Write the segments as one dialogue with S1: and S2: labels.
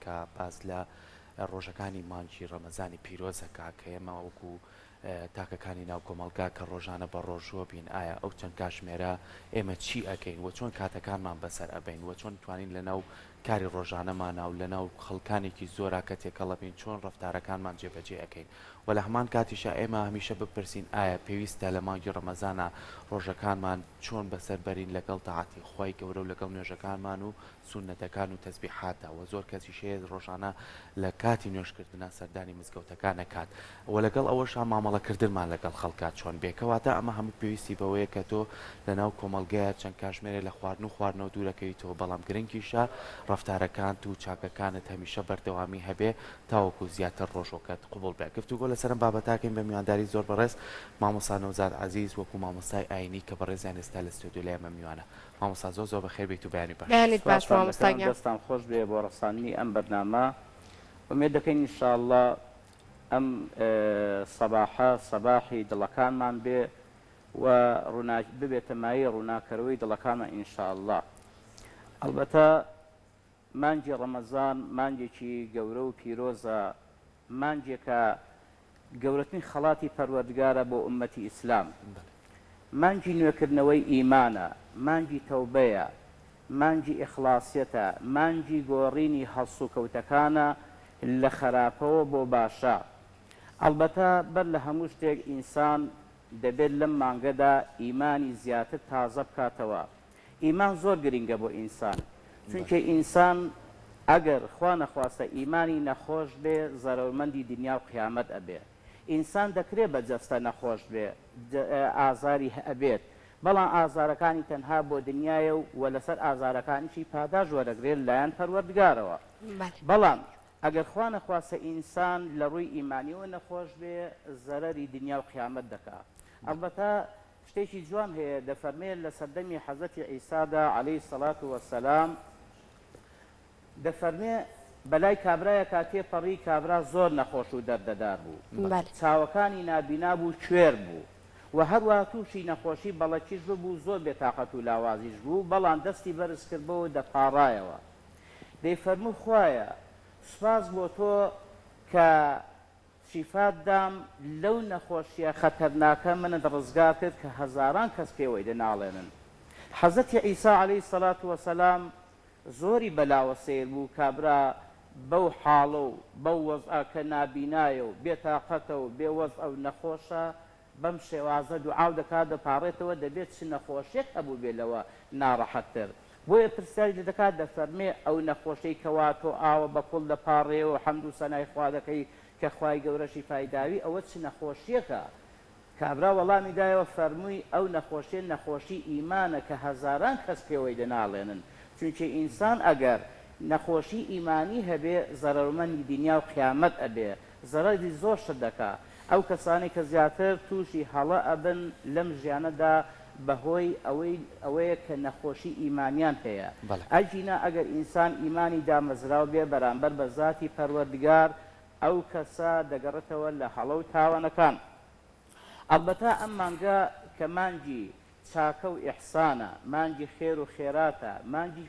S1: کە باس لە ڕۆژەکانی مانگی ڕەمەزانی پیرۆز ئەکا کە ئێمە وەکو تاکەکانی ناو کۆمەڵگا کە ڕۆژانە بە ڕۆژووە بین ئایا ئەو چەند کاژمێرە ئێمە چی ئەکەین وە چۆن کاتەکانمان بەسەر ئەبەین وە چۆن توانین لە ناو کاری ڕۆژانەمانا و لە ناو خەڵکانێکی زۆرا کە تێکەڵە بین چۆن ڕەفتارەکانمان جێبەجێ ئەکەین وە لە هەمان کاتیشا ئێمە هەمیشە بپرسین ئایا پێویستە لە مانگی ڕەمەزانا ڕۆژەکانمان چۆن بەسەر بەرین لەگەڵ تاعەتی خوای گەورە و لەگەڵ نوێژەکانمان و سوننەتەکان و تەزبیحاتە وە زۆر کەسیش هەیە ڕۆژانە لە کاتی نوێژکردنا سەردانی مزگەوتەکان ئەکات وە لەگەڵ ئەوەشا مامەڵە کردنمان لەگەڵ خەڵکا چۆن بێ کەواتە ئەمە هەموو پێویستی بەوەیە کە تۆ لەناو کۆمەڵگەیا چەند کاژمێرێ لە خواردن و خواردنەوە دوورەکەویتەوە بەڵام گرنگیشە ڕەفتارەکانت و چاکەکانت هەمیشە بەردەوامی هەبێ تاوەکو زیاتر ڕۆژۆکەت قبوڵ بێ گفتوگۆ لەسەر ئەم بابەتە ئەکەین بە میوانداری زۆر بەڕێز مامۆستا نەوزاد عەزیز وەکو مامۆستای ئاینی کە بەڕێزیان ئێستا لە ستۆدیۆ لای ئێمە میوانە مامۆستا زۆر زۆر بەخێر بێیت و بەیانی باش.
S2: بەیانیت باش
S3: سوپاستان
S2: مامۆستا
S3: دەکەم
S2: گیان.
S3: دەستان خۆش بێ بۆ ڕەخساندنی ئەم بەرنامە ئومێد دەکەین ان شاء اللە ئەم سەباحە سەباحی دڵەکانمان بێ و ڕووناک ببێتە مایەی ڕووناکەرەوەی دڵەکانمان ان شاء اللە ئەڵبەتە مانگی ڕەمەزان مانگێکی گەورە و پیرۆزە، مانگێکە گەورەترین خەڵاتی پەروەردگارە بۆ ئوممەتی ئیسلام، مانگی نوێکردنەوەی ئیمانە، مانگی تەوبەیە، مانگی ئیخڵاسیەتە، مانگی گۆڕینی هەڵسوکەوتەکانە لە خەراپەوە بۆ باشە. ئەڵبەتە بەر لە هەموو شتێک ئینسان دەبێت لەم مانگەدا ئیمانی زیاتر تازە بکاتەوە، ئیمان زۆر گرینگە بۆ ئینسان چونکێ ئینسان ئەگەر خوا نەخواستە ئیمانی نەخۆش بێ زەرەرمەندی دنیا و قیامەت ئەبێ ئینسان دەکرێ بە جەستە نەخۆش بێ ئازاری هەبێت بەڵام ئازارەکانی تەنها بۆ دنیایە و وە لەسەر ئازارەکانیشی پاداشت وەرەگرێ لایەن پەروەردگارەوە بەڵام ئەگەر خوا نەخواستە ئینسان لە ڕووی ئیمانیەوە نەخۆش بێ زەرەری دنیا و قیامەت دەکا ئەڵبەتە شتێکی جوان هەیە دەفەرمێ لە سەردەمی حەزرەتی عیسادا علیە الصلوە والسلام دەفەرمێ بەلای کابرایەکا تێپەڕی کابرا زۆر نەخۆش و دەردەدار بوو
S2: بەلێ.
S3: چاوەکانی نابینا بوو کوێر بوو و هەروەها تووشی نەخۆشی بەڵەکیش ببوو زۆر بێتاقەت و لاوازیش بوو بەڵام دەستی بەرز کردبەوە دەپاڕایەوە دەیفەرموو خوایە سوپاس بۆ تۆ کە شیفات دام لەو نەخۆشیە خەتەرناکە منت ڕزگار کرد کە هەزاران کەس پێوەی دەناڵێنن. حەزرەتی عیسا علیە الصلوە و سلام زۆری بەلاوە سەیر بوو کابرا بەو حاڵە و بەو وەزعە کە نابینایە و بێ تاقەتە و بێ وەزعە و نەخۆشە بەم شێوازە دوعاو دەکات دەپاڕێتەوە دەبێت چ نەخۆشیەک هەبووبێ لەوە ناڕەحەت تر بۆیە پرسیاری لێ دەکات دەفەرمێ ئەو نەخۆشەی کەوا تۆ ئاوە بە کوڵ دەپاڕێیەوە و حەمد و سەنای خوا دەکەی کە خوای گەورە شیفای داوی ئەوە چ نەخۆشیەکە؟ کابرا وەڵامی دایەوە فەرمووی ئەو نەخۆشیە نەخۆشی ئیمانە کە هەزاران کەس پێوەی دەناڵێنن چونکێ ئینسان ئەگەر نەخۆشی ئیمانی هەبێ زەرەرمەندی دنیا و قیامەت ئەبێ زەرەری زۆر شت دەکا ئەو کەسانەی کە زیاتر تووشی هەڵە ئەبن لەم ژیانەدا بەهۆی ئەوەی ئەوەیە کە نەخۆشی ئیمانیان هەیە
S1: بەڵێ.
S3: ئەگینا ئەگەر ئینسان ئیمانی دامەزراو بێ بەرامبەر بە زاتی پەروەردگار ئەو کەسە دەگەڕێتەوە لە هەڵە و تاوانەکان ئەڵبەتە ئەم مانگە کە مانگی چاکە و ئیحسانە، مانگی خێر و خێراتە، مانگی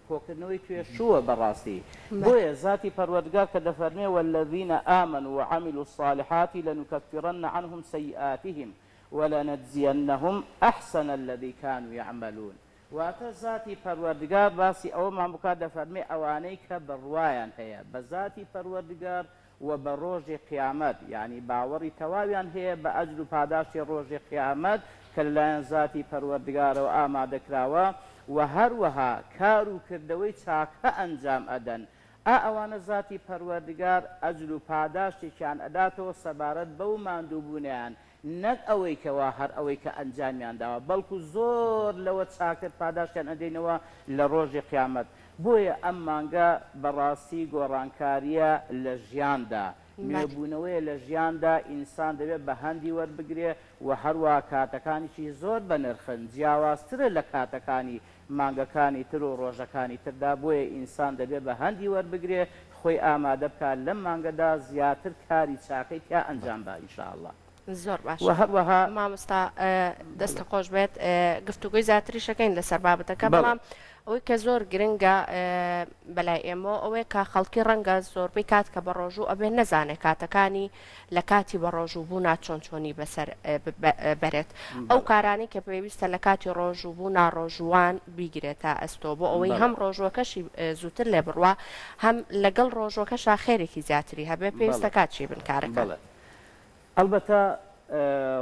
S3: کۆکردنەوەی توێشووە بەڕاستی، بۆیە زاتی پەروەردگار کە دەفەرموێ والذین آمنوا وعملوا الصالحات لنکفرن عنهم سیئاتهم ولنجزینهم احسن الذی کانوا یعملون واتە زاتی پەروەردگار باسی ئەوەمان بکات دەفەرموێ ئەوانەی کە بڕوایان هەیە بە زاتی پەروەردگار وە بە ڕۆژی قیامەت، یەعنی باوەڕی تەواویان هەیە بە ئەجر و پاداشتی ڕۆژی قیامەت کە لەلایەن زاتی پەروەردگارەوە ئامادەکراوە، وە هەروەها کار و کردەوەی چاکە ئەنجام ئەدەن، ئا ئەوانە زاتی پەروەردگار ئەجر و پاداشتێکیان ئەداتەوە سەبارەت بەو ماندووبوونەیان، نەک ئەوەی کەوا هەر ئەوەی کە ئەنجامیان داوە، بەڵکو زۆر لەوە چاکتر پاداشتیان ئەدەینەوە لە ڕۆژی قیامەت. بۆیە ئەم مانگە بەڕاستی گۆڕانکارییە لە ژیاندا، نوێبوونەوەیە لە ژیاندا، ئینسان دەبێت بە هەندی وەربگرێ و هەروەها کاتەکانیشی زۆر بەنرخن، جیاوازترە لە کاتەکانی مانگەکانی تر و ڕۆژەکانی تردا، بۆیە ئینسان دەبێت بە هەندی وەربگرێ، خۆی ئامادە بکات لەم مانگەدا زیاتر کاری چاکەی تیا ئەنجام با ان شاء اللە.
S2: زۆر باشە
S3: وە هەروەها.
S2: مامۆستا دەستت خۆش بێت گفتوگۆی زیاتریش ئەکەین لەسەر بابەتەکە
S3: بەڵێ.
S2: بەڵام. ئەوەی کە زۆر گرنگە بەلای ئێمەوە ئەوەیە کە خەڵکی ڕەنگە زۆربەی کات کە بەڕۆژوو ئەبێ نەزانێ کاتەکانی لە کاتی بەڕۆژوو بوونا چۆن چۆنی بەسەر بەرێت ئەو کارانەی کە پێویستە لە کاتی ڕۆژوو بوونا ڕۆژووان بیگرێتە ئەستۆ بۆ ئەوەی هەم ڕۆژووەکەشی زووتر لێ بڕوا هەم لەگەڵ ڕۆژووەکەشا خێرێکی زیاتری هەبێ پێویستە کات چی بن کارەکان.
S3: ئەڵبەتە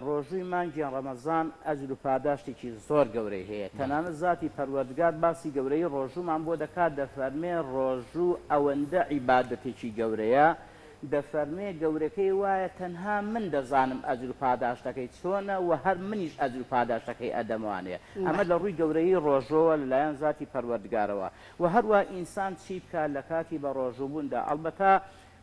S3: ڕۆژووی مانگی ڕەمەزان ئەجر و پاداشتێکی زۆر گەورەی هەیە، تەنانەت زاتی پەروەردگار باسی گەورەیی ڕۆژوومان بۆ دەکات دەفەرمێ ڕۆژوو ئەوەندە عیبادەتێکی گەورەیە، دەفەرمێ گەورەکەی وایە تەنها من دەزانم ئەجر و پاداشتەکەی چۆنە و هەر منیش ئەجر و پاداشتەکەی ئەدەمەوانێ، ئەمە لە ڕووی گەورەیی ڕۆژووەوە لەلایەن زاتی پەروەردگارەوە، وە هەروا ئینسان چی بکات لە کاتی بەڕۆژووبووندا ئەڵبەتە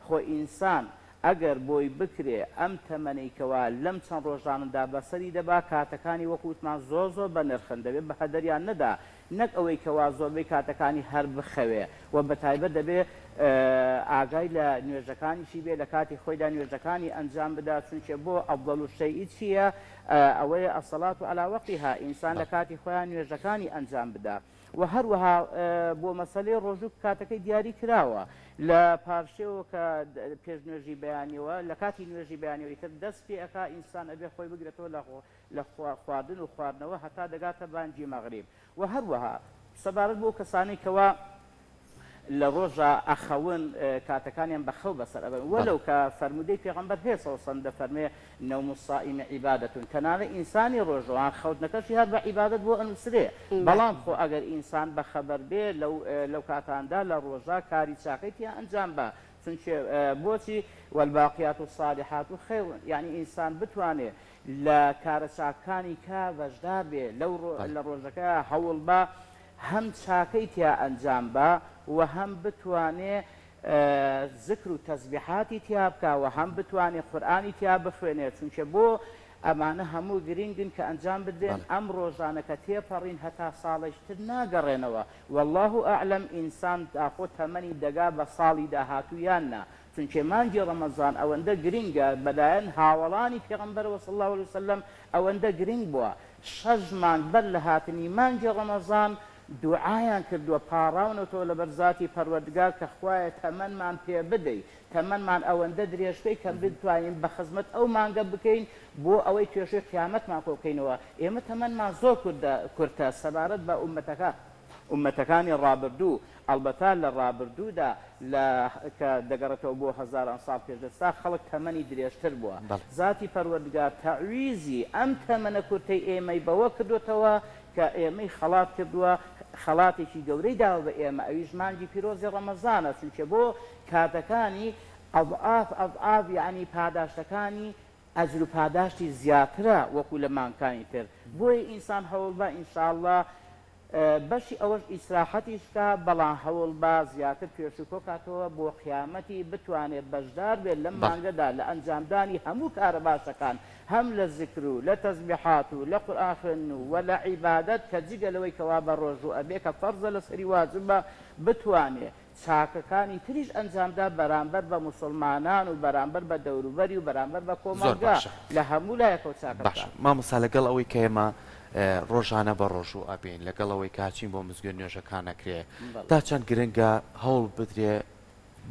S3: خۆ ئینسان ئەگەر بۆی بکرێ ئەم تەمەنەی کەوا لەم چەند ڕۆژانەدا بەسەری دەبا کاتەکانی وەکو وتمان زۆر زۆر بەنرخن دەبێ بەهەدەریان نەدا نەک ئەوەی کەوا زۆربەی کاتەکانی هەر بخەوێ وە بەتایبەت دەبێ ئاگای لە نوێژەکانیشی بێ لەکاتی خۆیدا نوێژەکانی ئەنجام بدا چونکێ بۆ افضل الشیء چیە ئەوەیە الصلاة علی وقتها ئینسان لەکاتی خۆیان نوێژەکانی ئەنجام بدا. وە هەروەها بۆ مەسەلەی ڕۆژوو کاتەکەی دیاری کراوە لە پارشێوە کە پێش نوێژی بەیانیەوە لە کاتی نوێژی بەیانیەوە ئیتر دەست پێ ئەکا ئینسان ئەبێ خۆی بگرێتەوە لە لە خواردن و خواردنەوە هەتا دەگاتە بانگی مەغریب وە هەروەها سەبارەت بۆ کەسانەی کەوا لە ڕۆژا ئەخەون کاتەکانیان بە خەو بەسەر ئەبەن وەلەو کە فەرموودەی پێغەمبەر هەیە صلی اللە علیە وسلم دەفەرموێ نوم الصائم عبادە تەنانەت ئینسانی ڕۆژەوان خەوتنەکەشی هەر بە عیبادەت بۆ ئەنووسرێ بەڵام خۆ ئەگەر ئینسان بە خەبەر بێ لەو لەو کاتاندا لە ڕۆژا کاری چاکەی تیا ئەنجام با چونکێ بۆچی والباقیات الصالحات خیر یعنی ئینسان بتوانێ لە کارە چاکانی کا بەشدار بێ لەو لە ڕۆژەکە هەوڵ با هەم چاکەی تیا ئەنجام با و هەم بتوانێ زکر و تەسبیحاتی تیا بکا و هەم بتوانێ قورئانی تیا بخوێنێ چونکە بۆ ئەمانە هەموو گرینگن کە ئەنجام بدرێن ئەم ڕۆژانە کە تێپەڕین هەتا ساڵێکی تر ناگەڕێنەوە واللە اعلم ئینسان داخۆ تەمەنی دەگا بە ساڵی داهاتوو یان نا چونکێ مانگی ڕەمەزان ئەوەندە گرینگە بەلایەن هاوەڵانی پێغەمبەرەوە صلی اللە علیە وسلم ئەوەندە گرینگ بووە شەش مانگ بەر لە هاتنی مانگی ڕەمەزان دوعایان کردووە پاڕاونەتەوە لەبەر زاتی پەروەردگار کە خوایە تەمەنمان پێ بدەی تەمەنمان ئەوەندە درێژ بکەی کە بتوانین بە خزمەت ئەو مانگە بکەین بۆ ئەوەی توێشووی قیامەتمان کۆ بکەینەوە ئێمە تەمەنمان زۆر کورتە سەبارەت بە ئوممەتەکە ئوممەتەکانی ڕابردوو، ئەڵبەتە لە ڕابردوودا لە کە دەگەڕێتەوە بۆ هەزاران ساڵ پێش ئێستا خەڵک تەمەنی درێژتر بووە. زاتی پەروەردگار تەعویزی ئەم تەمەنە کورتەی ئێمەی بەوە کردۆتەوە کە ئێمەی خەڵات کردووە، خەڵاتێکی گەورەی داوە بە ئێمە ئەویش مانگی پیرۆزی ڕەمەزانە، چونکە بۆ کاتەکانی ئەضعاف ئەضعاف یەعنی پاداشتەکانی ئەجر و پاداشتی زیاترە وەکو لە مانگکانی تر، بۆیە ئینسان هەوڵبا ان شاء اللە بەشی ئەوەش ئیسراحەتیش بکا بەڵام هەوڵبا زیاتر توێشوو کۆکاتەوە بۆ قیامەتی بتوانێ بەشدار بێت لەم مانگەدا لە ئەنجامدانی هەموو کارە باشەکان هەم لە زیکر و لە تەزبیحات و لە قورئان خوێندن و وە لە عیبادەت کە جگە لەوەی کەوا بە ڕۆژوو ئەبێ کە فەرزە لەسەری واجبە بتوانێ چاکەکانی تریش ئەنجامدا بەرامبەر بە موسڵمانان و بەرامبەر بە دەوروبەری و بەرامبەر بە
S1: زۆر
S3: کۆمەڵگا
S1: باشە.
S3: لە هەموو لایەکەوە چاکە
S1: باشە
S3: بکات.
S1: مامۆستا لەگەڵ ئەوەی کە ئێمە ڕۆژانە بە ڕۆژوو ئەبین لەگەڵ ئەوەی کە ئەچین بۆ مزگەوت نوێژەکان ئەکرێ
S3: بەڵێ.
S1: تا چەند گرنگە هەوڵ بدرێ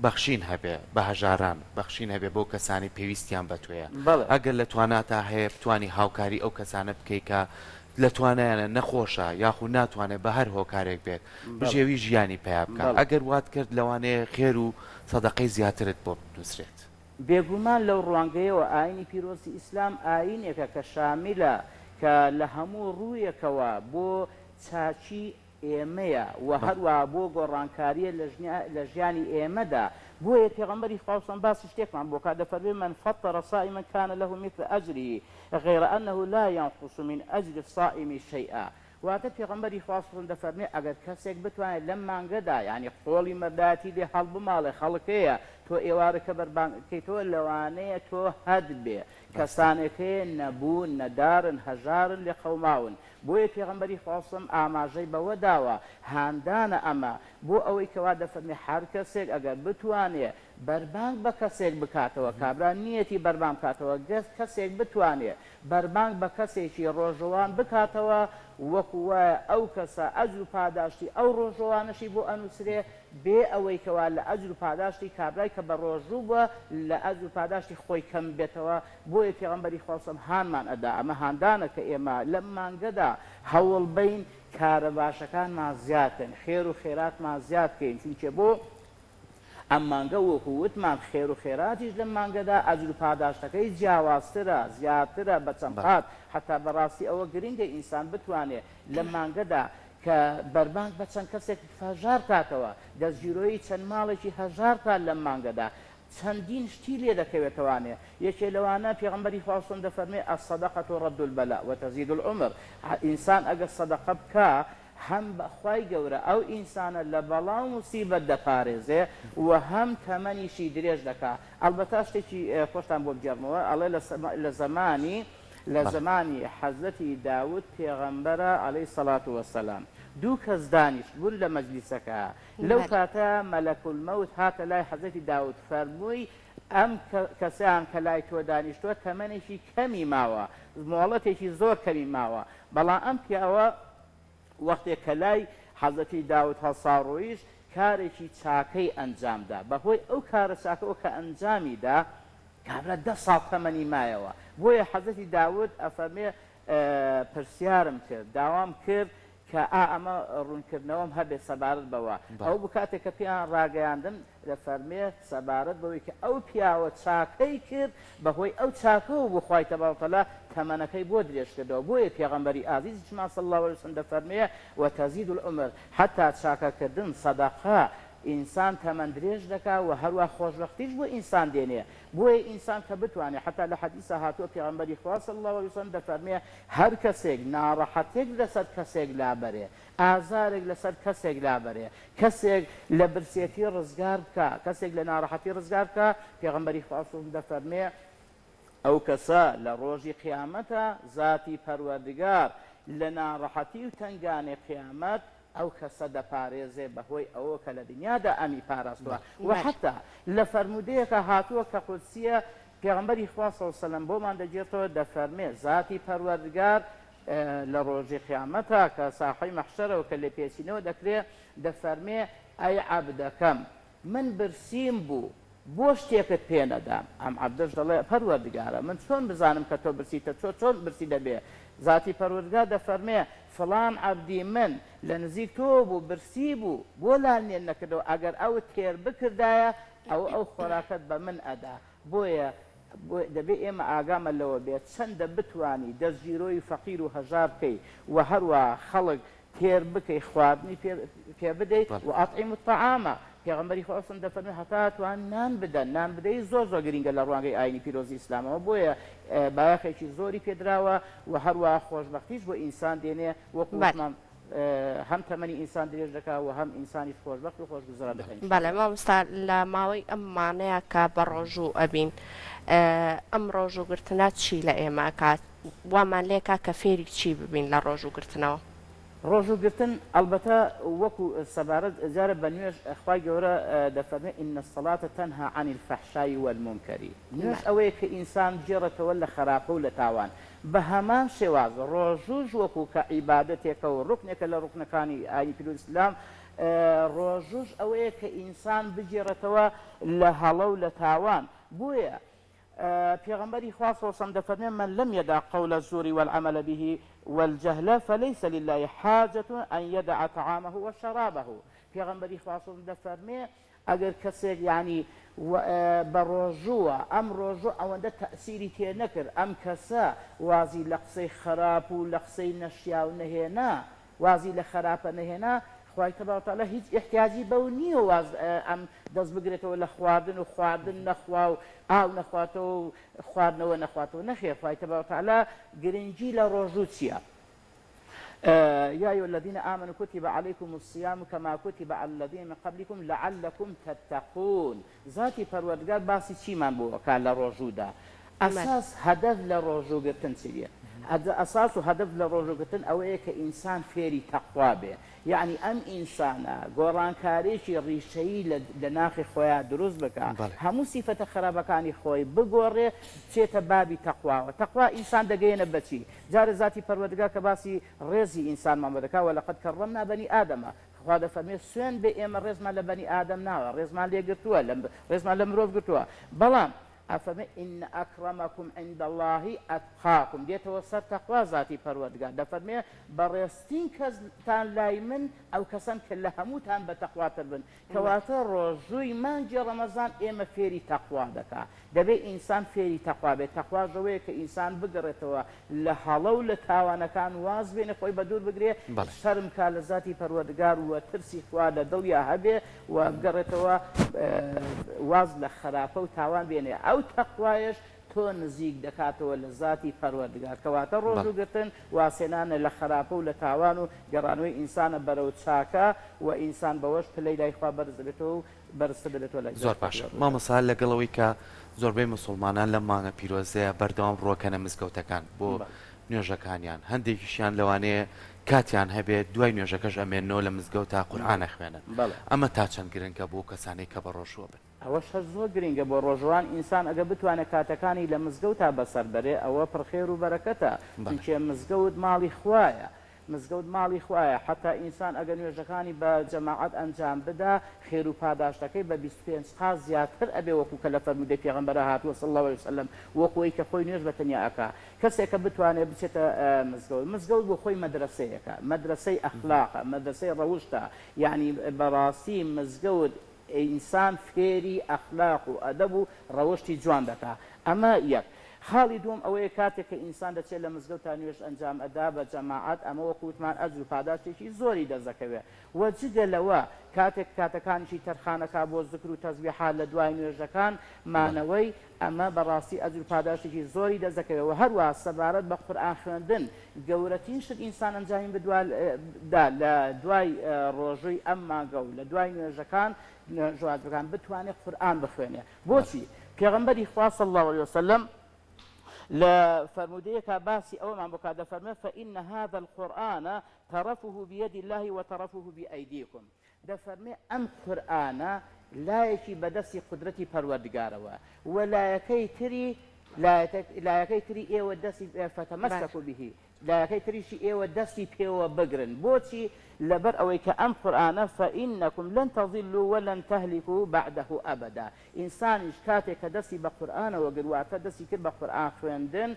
S1: بەخشین هەبێ بە هەژاران بەخشین هەبێ بەو کەسانەی پێویستیان بە تۆیە
S3: بەڵێ.
S1: ئەگەر لە تواناتا هەیە بتوانی هاوکاری ئەو کەسانە بکەی کە لە توانایانە نەخۆشە یاخو ناتوانێت بە هەر هۆکارێک بێت بژێوی ژیانی پەیا بکا ئەگەر وات کرد لەوانەیە خێر و سەدەقەی زیاترت بۆ بنوسرێت.
S3: بێگومان لەو ڕوانگەیەوە ئاینی پیرۆزی ئیسلام ئاینێکە کە شامیلە کە لە هەموو ڕوویەکەوە بۆ چاکی ئێمەیە و هەروەها بۆ گۆڕانکاریە لە ژیانی ئێمەدا بۆیە پێغەمبەری خوا ص باسی شتێکمان بۆ کات دەفەرموێ من فطر صائما کان له مثل اجره غیر انه لا ینقص من اجر الصائم شیئا واتە پێغەمبەری خوا ص دەفەرموێ ئەگەر کەسێک بتوانێت لەم مانگەدا یانی قۆڵی مەردایەتی لێ هەڵبماڵێ خەڵک هەیە. تۆ ئێوارە کە بەربانگ ئەکەیتەوە لەوانەیە تۆ هەت بێ کەسانێک هەیە نەبوون نەدارن هەژارن لێقەوماون بۆیە پێغەمبەری خوا صم ئاماژەی بەوە داوە هاندانە ئەمە بۆ ئەوەی کەوا دەفەرمێ هەر کەسێک ئەگەر بتوانێ بەربانگ بە کەسێک بکاتەوە کابرا نیەتی بەربانگ بکاتەوە گەر کەسێک بتوانێ بەربانگ بە کەسێکی ڕۆژووان بکاتەوە وەکو وایە ئەو کەسە ئەجر و پاداشتی ئەو ڕۆژووانەشی بۆ ئەنوسرێ بێ ئەوەی کەوا لە ئەجر و پاداشتی کابرای کە بە ڕۆژوو بووە لە ئەجر و پاداشتی خۆی کەم بێتەوە بۆیە پێغەمبەری خوا ص هانمان ئەدا ئەمە هاندانە کە ئێمە لەم مانگەدا هەوڵ بەین کارە باشەکانمان زیاد کەین خێر و خێراتمان زیاد کەین چونکێ بۆ ئەم مانگە وەکو وتمان خێر و خێراتیش لەم مانگەدا ئەجر و پاداشتەکەی جیاوازترە زیاترە بە چەند قات حەتا بەڕاستی ئەوە گرنگە ئینسان بتوانێ لەم مانگەدا کە بەربانگ بە چەند کەسێک هەژار کاتەوە، دەستگیرۆیی چەند ماڵێکی هەژار بکات لەم مانگەدا، چەندین شتی لێ دەکەوێتەوانێ، یەکێ لەوانە پێغەمبەری خوا ص دەفەرموێ، الصدقە رد البلاء وتزید العمر، ئینسان ئەگەر سەدەقە بکا هەم خوای گەورە ئەو ئینسانە لە بەڵا و موسیبەت دەپارێزێ و هەم تەمەنیشی درێژ دەکا، ئەڵبەتە شتێکی خۆشتان بۆ بگێڕمەوە ئەڵێ لە زەمانی. لە زەمانی حەزرەتی داود پێغەمبەرە علیە الصلوە والسلام دوو کەس دانیشتبوون لە مەجلیسەکە لەو کاتە مەلەک الموت هاتە لای حەزرەتی داود فەرمووی ئەم کەسەیان کە لای تۆ دانیشتووە تەمەنێکی کەمی ماوە مۆڵەتێکی زۆر کەمی ماوە بەڵام ئەم پیاوە وەختێ کە لای حەزرەتی داود هەڵسا ڕۆیشت کارێکی چاکەی ئەنجام دا بەهۆی ئەو کارە چاکەوە کە ئەنجامی دا کابرا دە ساڵ تەمەنی مایەوە بۆیە حەزرەتی داود ئەفەرمێ پرسیارم کرد داوام کرد کە ئا ئەمە ڕوونکردنەوەم هەبێ سەبارەت بەوە ئەو بوو کاتێک کە پێیان ڕاگەیاندم دەفەرمێ سەبارەت بەوەی کە ئەو پیاوە چاکەی کرد بەهۆی ئەو چاکەوە بوو خوای تبارک وتعالی تەمەنەکەی بۆ درێژ کردەوە بۆیە پێغەمبەری ئازیزیشمان صلی اللە علیە وسلم دەفەرمێ وتزید العمر حتی چاکەکردن صدقە ئینسان تەمەن درێژ دەکا وە هەروا خۆشبەختیش بۆ ئینسان دێنێ بۆیە ئینسان کە بتوانێ حەتا لە حەدیسا هاتووە پێغەمبەری خوا صلی اللە علیە وسلم دەفەرمێ هەر کەسێک ناڕەحەتێک لەسەر کەسێک لابەرێ ئازارێک لەسەر کەسێک لابەرێ کەسێک لە برسێتی ڕزگار بکا کەسێک لە ناڕەحەتی ڕزگار بکا پێغەمبەری خوا صلی اللە علیە وسلم دەفەرمێ ئەو کەسە لە ڕۆژی قیامەتا زاتی پەروەردگار لە ناڕەحەتی و تەنگانەی قیامەت ئەو کەسە دەپارێزێ بەهۆی ئەوەوە کە لە دنیادا ئەمی پاراستوە وە حەتا لە فەرموودەیەکا هاتووە کە قودسیە پێغەمبەری خوا صلی اللە علیە وسلم بۆمان دەگێڕتەوە دەفەرمێ زاتی پەروەردگار لە ڕۆژی قیامەتا کە ساحەی مەحشەرەوە کە لێپێچینەوە دەکرێ دەفەرمێ ئەی عەبدەکەم من برسیم بوو بۆ شتێکت پێ نەدام؟ ئەم عەبدەش دەڵێ، پەروەردگارا من چۆن بزانم کە تۆ برسیتە چۆ چۆن برسی دەبێ؟ زاتی پەروەردگار دەفەرمێ، فڵان عەبدی من لە نزیک تۆوە بوو برسی بوو بۆ لانیت نەکردەوە ئەگەر ئەوت تێر بکردایە ئەوە ئەو خۆراکەت بە من ئەدا بۆیە دەبێ ئێمە ئاگامان لەوە بێت چەندە بتوانی دەستگیرۆی فەقیر و هەژار بکەی و هەروا خەڵک تێر بکەی خواردنی پێ پێ بدەی وأطعموا الطعام پێغەمبەری خوا ص دەفەرموێ هەتا توان نان بدەن نان بدەی زۆر زۆر گرینگە لە ڕوانگەی ئاینی پیرۆزی ئیسلامەوە بۆیە بایەخێکی زۆری پێدراوە و هەروا خۆشبەختیش بۆ ئینسان دێنێ وەکو وتمان هەم تەمەنی ئینسان درێژ دەکا و هەم ئینسانیش خۆشبەخت و خۆشگوزەران دەکا ان شاء
S2: بەڵێ مامۆستا لە ماوەی ئەم مانەیە کە بە ڕۆژوو ئەبین ئەم ڕۆژوو گرتنە چی لە ئێمە ئەکات وامان لێکا کە فێری چی ببین لە ڕۆژوو گرتنەوە؟
S3: ڕۆژوو گرتن ئەڵبەتە وەکو سەبارەت جارە بە نوێژ خوای گەورە دەفەرمێ ان الصلاة تنهی عن الفحشاء والمنکر نوێژ ئەوەیە کە ئینسان بگێڕێتەوە لە خەراپە و لە تاوان بە هەمان شێواز ڕۆژووش وەکو کە عیبادەتێکە و ڕوکنێکە لە ڕوکنەکانی ئاینی پیرۆزی ئیسلام ڕۆژووش ئەوەیە کە ئینسان بگێڕێتەوە لە هەڵە و لە تاوان بۆیە پێغەمبەری خوا صلی اللە علیە وسلم دەفەرمێ، من لم یدع قول الزور والعمل به والجهل فلیس للە حاجە ان یدع طعامه وشرابه پێغەمبەری خوا صلی اللە علیە وسلم دەفەرمێ، ئەگەر کەسێک یانی بە ڕۆژووە ئەم ڕۆژوو ئەوەندە تەئسیری تێ نەکرد ئەم کەسە وازی لە قسەی خەراپ و لە قسەی نەشیاو نەهێنا وازی لە خەراپە نەهێنا خوای تبارک و تعالی هیچ ئیحتیاجی بەو نییە واز ئەم دەست بگرێتەوە لە خواردن و خواردن نەخوا و ئاو نەخواتەوە و خواردنەوە نەخواتەوە نەخێر خوای تبارک و تعالی گرنگی لە ڕۆژوو چییە؟ یا ایها الذین آمنوا کتب علیکم الصیام کما کتب علی الذین من قبلکم لعلکم تتقون زاتی پەروەردگار باسی چیمان بۆ ئەکا لە ڕۆژوودا ئەساس هەدەف لە ڕۆژوو گرتن چیە ئەساس و هەدەف لە ڕۆژوو گرتن ئەوەیە کە ئینسان فێری تەقوا بێ یەعنی ئەم ئینسانە گۆڕانکاریەکی ڕیشەیی لە لە ناخی خۆیا دروست بکا هەموو سیفەتە خراپەکانی خۆی بگۆڕێ بچێتە بابی تەقواوە تەقوا ئینسان دەگەیەنە بەچی جارێ زاتی پەروەردگار کە باسی ڕێزی ئینسانمان بۆ دەکا، ولقد کرمنا بنی آدم، خوا دەفەرموێ سوێند بێ ئێمە ڕێزمان لە بەنی ئادەم ناوە، ڕێزمان لێ گرتووە، ڕێزمان لە مرۆڤ گرتووە، بەڵام ئەفەرموێ ان اکرمکم عند اللە اتقاکم، دێتەوە سەر تەقوا زاتی پەروەردگار دەفەرموێ بەڕێزترین کەستان لای من ئەو کەسەن کە لە هەمووتان بەتەقواتر بن، کەواتە ڕۆژووی مانگی ڕەمەزان ئێمە فێری تەقوا دەکا، دەبێ ئینسان فێری تەقوا بێت، تەقواش ئەوەیە کە ئینسان بگەڕێتەوە لە هەڵە و لە تاوانەکان واز بێنێ خۆی بەدوور بگرێ، شەرم کا لە زاتی پەروەردگار و ترسی خوا لە دڵیا هەبێ و بگەڕێتەوە واز لە خراپە و تاوان بێنێ، ئەو تەقوایەش تۆ نزیک دەکاتەوە لە زاتی پەروەردگار، کەواتە ڕۆژوو گرتن وازهێنانە لە خراپە و لە تاوان و گەڕانەوەی ئینسانە بەرەو چاکە و ئینسان بەوەش پلەی لای خوا بەرز دەبێتەوە و بەرزتر دەبێتەوە لای
S1: زۆر
S3: زاتی
S1: باشە
S3: پەروەردگار.
S1: مامۆستا لەگەڵ ئەوەی کە زۆربەی موسوڵمانان لەم مانگە پیرۆزەیە بەردەوام ڕووەکەنە مزگەوتەکان بۆ نوێژەکانیان هەندێکیشیان لەوانەیە کاتیان هەبێت دوای نوێژەکەش ئەمێننەوە لە مزگەوتا قورئان ئەخوێنن ئەمە تا چەند گرنگە بۆ کەسانەی کە بەڕۆژووە بن؟
S3: ئەوەش هەر زۆر گرینگە بۆ ڕۆژوان، ئینسان ئەگەر بتوانێت کاتەکانی لە مزگەوتا بەسەر بەرێ ئەوە پڕ خێر و بەرەکەتە، چونکێ مزگەوت ماڵی خوایە، مزگەوت ماڵی خوایە، حەتا ئینسان ئەگەر نوێژەکانی بە جەماعەت ئەنجام بدا خێر و پاداشتەکەی بە 25 قات زیاتر ئەبێ وەکو کە لە فەرموودەی پێغەمبەرا هاتووە صلی اللە علیە وسلم وەکو ئەوەی کە خۆی نوێژ بە تەنیا ئەکا کەسێک کە بتوانێت بچێتە مزگەوت، مزگەوت بۆ خۆی مەدرەسەیەکە، مەدرەسەی ئەخلاقە، مەدرەسەی ڕەوشتە، یەعنی بەڕاستی مزگەوت ئینسان فێری ئەخلاق و ئەدەب و ڕەوشتی جوان دەکا ئەمە یەک. خاڵی دووەم ئەوەیە کاتێک کە ئینسان دەچێت لە مزگەوتا نوێژ ئەنجام ئەدا بە جەماعەت ئەمە وەکو وتمان ئەجر و پاداشتێکی زۆری دەست دەکەوێ وە جگە لەوە کاتێک کاتەکانیشی تەرخان ئەکا بۆ زکر و تەزبیحات لە دوای نوێژەکان مانەوەی ئەمە بەڕاستی ئەجر و پاداشتێکی زۆری دەست دەکەوێت وە هەروەها سەبارەت بە قورئان خوێندن گەورەترین شت ئینسان ئەنجامی بدوا دا لە دوای ڕۆژووی ئەم مانگە و لە دوای نوێژەکان نوێژە واجبەکان بتوانێت قورئان بخوێنێ بۆچی پێغەمبەری خوا صلی اللە علیە وسلم لە فەرموودەیەکا باسی ئەوەمان بۆ کات دەفەرموێ فإن هذا القرآن طرفه بید الله وطرفه بأیدیکم دەفەرمێ ئەم قورئانە لایەکی بە دەستی قودرەتی پەروەردگارەوە و لایەکەی تری لایەکەی تری ئێوە دەستی فتمسکوا به لایەکەی تریشی ئێوە دەستی پێوە بگرن بۆچی لەبەر ئەوەی کە ئەم قورئانە فانکم لن تضلوا ولن تهلکوا بعده ابدا ئینسانیش کاتێک کە دەستی بە قورئانەوە گرت واتە دەستی کرد بە قورئان خوێندن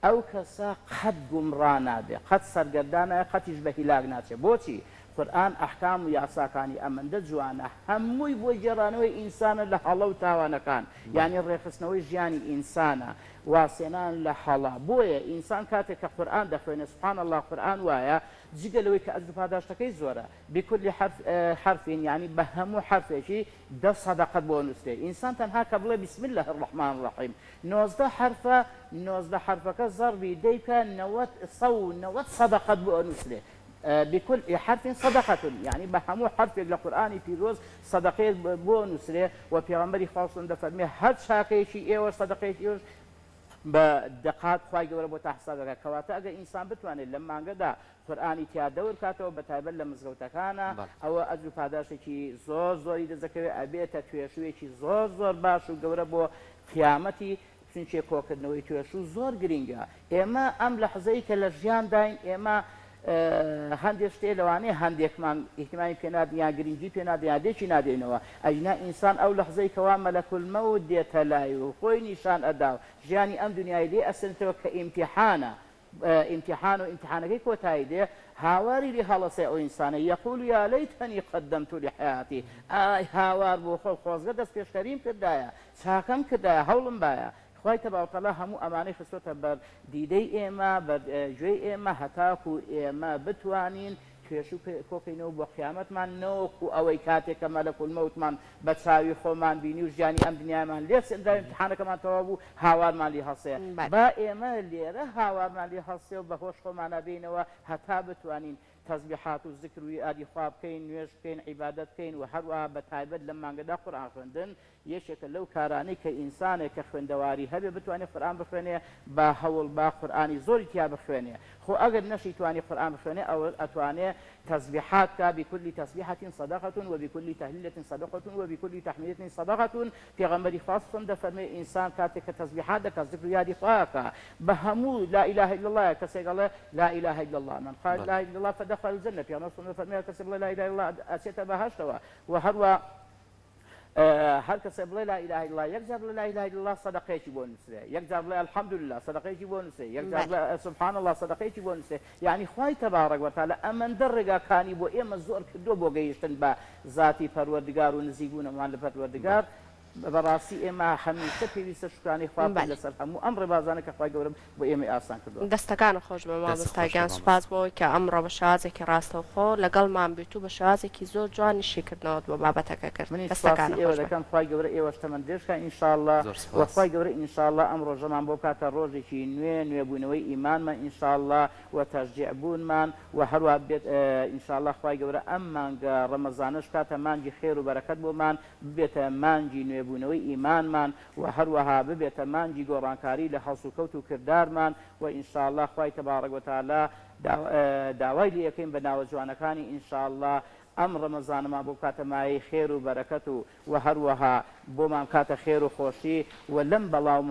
S3: ئەو کەسە قەت گومڕا نابێ قەت سەرگەردان نابێ قەتیش بە هیلاک ناچێ بۆچی؟ قورئان ئەحکام و یاساکانی ئەمەندە جوانە هەمووی بۆ گێڕانەوەی ئینسانە لە هەڵە و تاوانەکان یانی ڕێکخستنەوەی ژیانی ئینسانە وازهێنان لە هەڵە بۆیە ئینسان کاتێک کە قورئان دەخوێنێ سبحان اللە قورئان وایە جگە لەوەی کە ئەجر و پاداشتەکەی زۆرە بکل حرف حرف یانی بە هەموو حەرفێکی دە سەدەقەت بۆ نوسرێ ئینسان تەنها کە بڵێ بسم اللە الرحمن الرحیم 19 حەرفە 19 حەرفەکە زەڕبی دەی بکە نەوەد سەو و نەوەد سەدەقەت بۆ ئەنوسرێ بکل حرف صدقە یانی بە هەموو حەرفێک لە قورئانی پیرۆز سەدەقەیەک بۆ نوسرێ و پێغەمبەری خوا صلی دەفەرمێ هەر چاکەیەکی ئێوە سەدەقەیەکی ئێوەش بە دەقات خوای گەورە بۆ تا حساب دەکات کەواتە ئەگەر ئینسان بتوانێت لەم مانگەدا قورئانی تیا دەور کاتەوە بەتایبەت لە مزگەوتەکانا ئەوە ئەجر و پاداشتێکی زۆر زۆری دەست دەکەوێت ئەبێتە توێشوویەکی زۆر زۆر باش و گەورە بۆ قیامەتی چونکێ کۆکردنەوەی توێشوو زۆر گرینگە ئێمە ئەم لەحزەی کە لە ژیانداین ئێمە هەندێک شتێ لەوانەیە هەندێکمان ئیهتیمامی پێ نادەین یان گرنگی پێ نادەین یان لێکی نادەینەوە ئەگینا ئینسان ئەو لەحزەی کەوا مەلەکول مەوت دێتە لای و خۆی نیشان ئەدا و ژیانی ئەم دنیای لێ ئەسەنێتەوە کە ئیمتیحانە ئیمتیحان و ئیمتیحانەکەی کۆتایی دێ هاواری لێ هەڵەسێ ئەو ئینسانە یقول یا لیتنی قدمت لحیاتی ئای هاوار بۆ خۆم خۆزگە دەست پێشخەریم کردایە چاکەم کردایە هەوڵم بایە خوای تەبارک وتعالی هەموو ئەمانەی خستۆتە بەر دیدەی ئێمە بەر گوێی ئێمە هەتاکو ئێمە بتوانین. پێشوو کۆکەینەوە بۆ قیامەتمان نەوەکو ئەوەی کاتێک کە مەلەکولمەوتمان بە چاوی خۆمان بینی و ژیانی ئەم دنیایەمان لێ سێندرا و ئیمتیحانەکەمان تەواو بوو هاوارمان لێ هەڵسێ با ئێمە لێرە هاوارمان لێ هەڵسێ و بە هۆش خۆمانا بێینەوە هەتا بتوانین تەسبیحات و زکر و یادی خوا بکەین نوێژ بکەین عیبادەت بکەین و هەروەها بە تایبەت لەم مانگەدا قورئان خوێندن یەکێکە لەو کارانەی کە ئینسانێک کە خوێندەواری هەبێ بتوانێ قورئان بخوێنێ با هەوڵ با قورئانی زۆری تیا بخوێنێ خۆ ئەگەر نەشی توانی قورئان بخوێنێ ئەوە ئەتوانێ تەسبیحات کا بکل تسبیحة صدقة وبکل تهلیلة صدقة وبکل تحمیدة صدقة پێغەمبەری خوا صلم دەفەرمێ ئینسان کاتێک کە تەسبیحات دەکا زکر و یادی خوا ئەکا بە هەموو لا اله الا اللە کەسێک ئەڵێ لا اله الا اللە من قال لا اله الا اللە فدخل الجنە پێغەمبەر صلم دەفەرمێ کەسێک بڵێ لا اله الا اللە ئەچێتە بەهەشتەوە وە هەروا هەر کەسێ بڵێ لا اله الا اللە یەک جار بڵێ لا اله الا اللە سەدەقەیەکی بۆ نووسرێ یەک جار بڵێ الحمدللە سەدەقەیەکی بۆ نووسرێ یەک جار بڵێ سبحان اللە سەدەقەیەکی بۆ نووسرێ یعنی خوای تبارک وتعالی ئەمەندە ڕێگاکانی بۆ ئێمە زۆر کردووە بۆ گەیشتن بە زاتی پەروەردگار و نزیکبوونەوەمان لە پەروەردگار بەڕاستی ئێمە هەمیشە پێویستە شوکرانەی خوا بکەین لەسەر هەموو ئەم ڕێبازانە کە خوای گەورە بۆ ئێمەی ئاسان کردووە.
S2: دەستەکانت خۆش بێ
S1: دەستت
S2: مامۆستا
S1: خۆش بێ
S2: گیان
S1: مامۆستا.
S2: سوپاس بۆ ئەوەی کە ئەمڕۆ بە شێوازێکی ڕاستەوخۆ لەگەڵمان بیت و بە شێوازێکی زۆر جوانی شیکردنەوەت بۆ بابەتەکە کرد
S3: منیش سوپاسی
S2: دەستەکانت
S3: ئێوە
S2: خۆش بێ.
S3: دەکەم خوای گەورە ئێوەش تەمەن درێژ کا ان شاء اللە
S1: زۆر
S3: وە
S1: سوپاس.
S3: خوای گەورە ان شاء اللە ئەم ڕۆژەمان بۆ بکاتە ڕۆژێکی نوێ نوێبوونەوەی ئیمانمان ان شاء اللە وە تەشجیع بوونمان وە هەروا بێت ان شاء اللە خوای گەورە ئەم مانگە ڕەمەزانەش بکاتە مانگی خێر و بەرەکەت بۆمان ببێتە مانگی نوێبوونەوەی ئیمانمان وە هەروەها ببێتە مانگی گۆڕانکاری لە هەڵسوکەوت و کردارمان وە ان شاء اللە خوای تبارک وتعالی داوای لێ ئەکەین بە ناوە جوانەکانی ان شاء اللە ئەم ڕەمەزانەمان بۆ بکاتە مایەی خێر و بەرەکەت و وە هەروەها بۆمان بکاتە خێر و خۆشی و لەم بەڵا و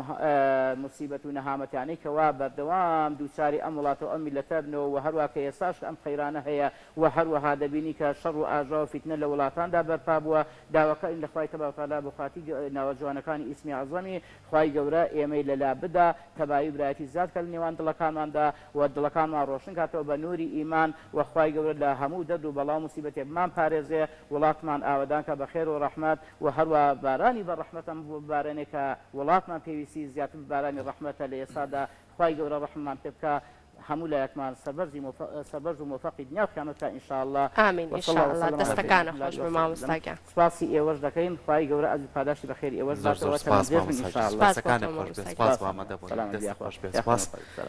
S3: موسیبەت و نەهامەتیانەی کەوا بەردەوام دووچاری ئەم وڵاتە و ئەم میللەتە بنەوە وە هەروا کە ئێستاش ئەم قەیرانە هەیە وە هەروەها دەبینی کە شەڕ و ئاژاوە و فیتنە لە وڵاتاندا بەرپا بووە داواکارین لە خوای تبارک وتعالی بۆ خاتری ناوە جوانەکانی ئیسمی ئەعزەمی خوای گەورە ئێمەی لەلا بدا تەبایی و برایەتی زیاد کات لە نێوان دڵەکانماندا و دڵەکانمان ڕۆشن کاتەوە بە نوری ئیمان و خوای گەورە لە هەموو دەرد و بەڵا و موسیبەتێک بمان پارێزێ وڵاتمان ئاوەدان کا بە خێر و ڕەحمەت و هەروا بارانی بە ڕەحمەتم بۆ ببارێنێ کە وڵاتمان پێویستی زیاتر بە بارانی ڕەحمەتە لە ئێستادا خوای گەورە ڕەحممان پێ بکا هەموو لایەکمان سەربەرزی سەربەرز و مۆفەقی دنیا و قیامەت کا ان شاء اللە
S2: آمین ان
S3: وصلی الله
S2: شاء الله
S3: وسلم علی سیدنا
S2: دەستەکانت
S3: محمد
S2: خۆش
S3: و
S2: بێ
S3: آله
S2: مامۆستا
S3: وسلم
S2: گیان.
S3: سپاسی ئێوەش دەکەین خوای گەورە ئەجر و پاداشتی بەخێری ئێوەش
S1: زۆر زۆر
S3: باتەوە
S1: سپاس
S3: تەمەن درێژ بن
S1: مامۆستا
S3: ان
S1: گیان
S3: شاء اللە
S2: سپاس بۆ
S1: دەستەکانت
S2: تۆ
S1: خۆش بێ
S2: مامۆستا گیان.
S1: سپاس
S3: سپاس
S1: بۆ ئامادەبوونت
S3: سلامت
S1: دەستت
S3: یاخوا
S1: خۆش بێ
S3: یاخوا
S1: سپاس.
S3: سلام.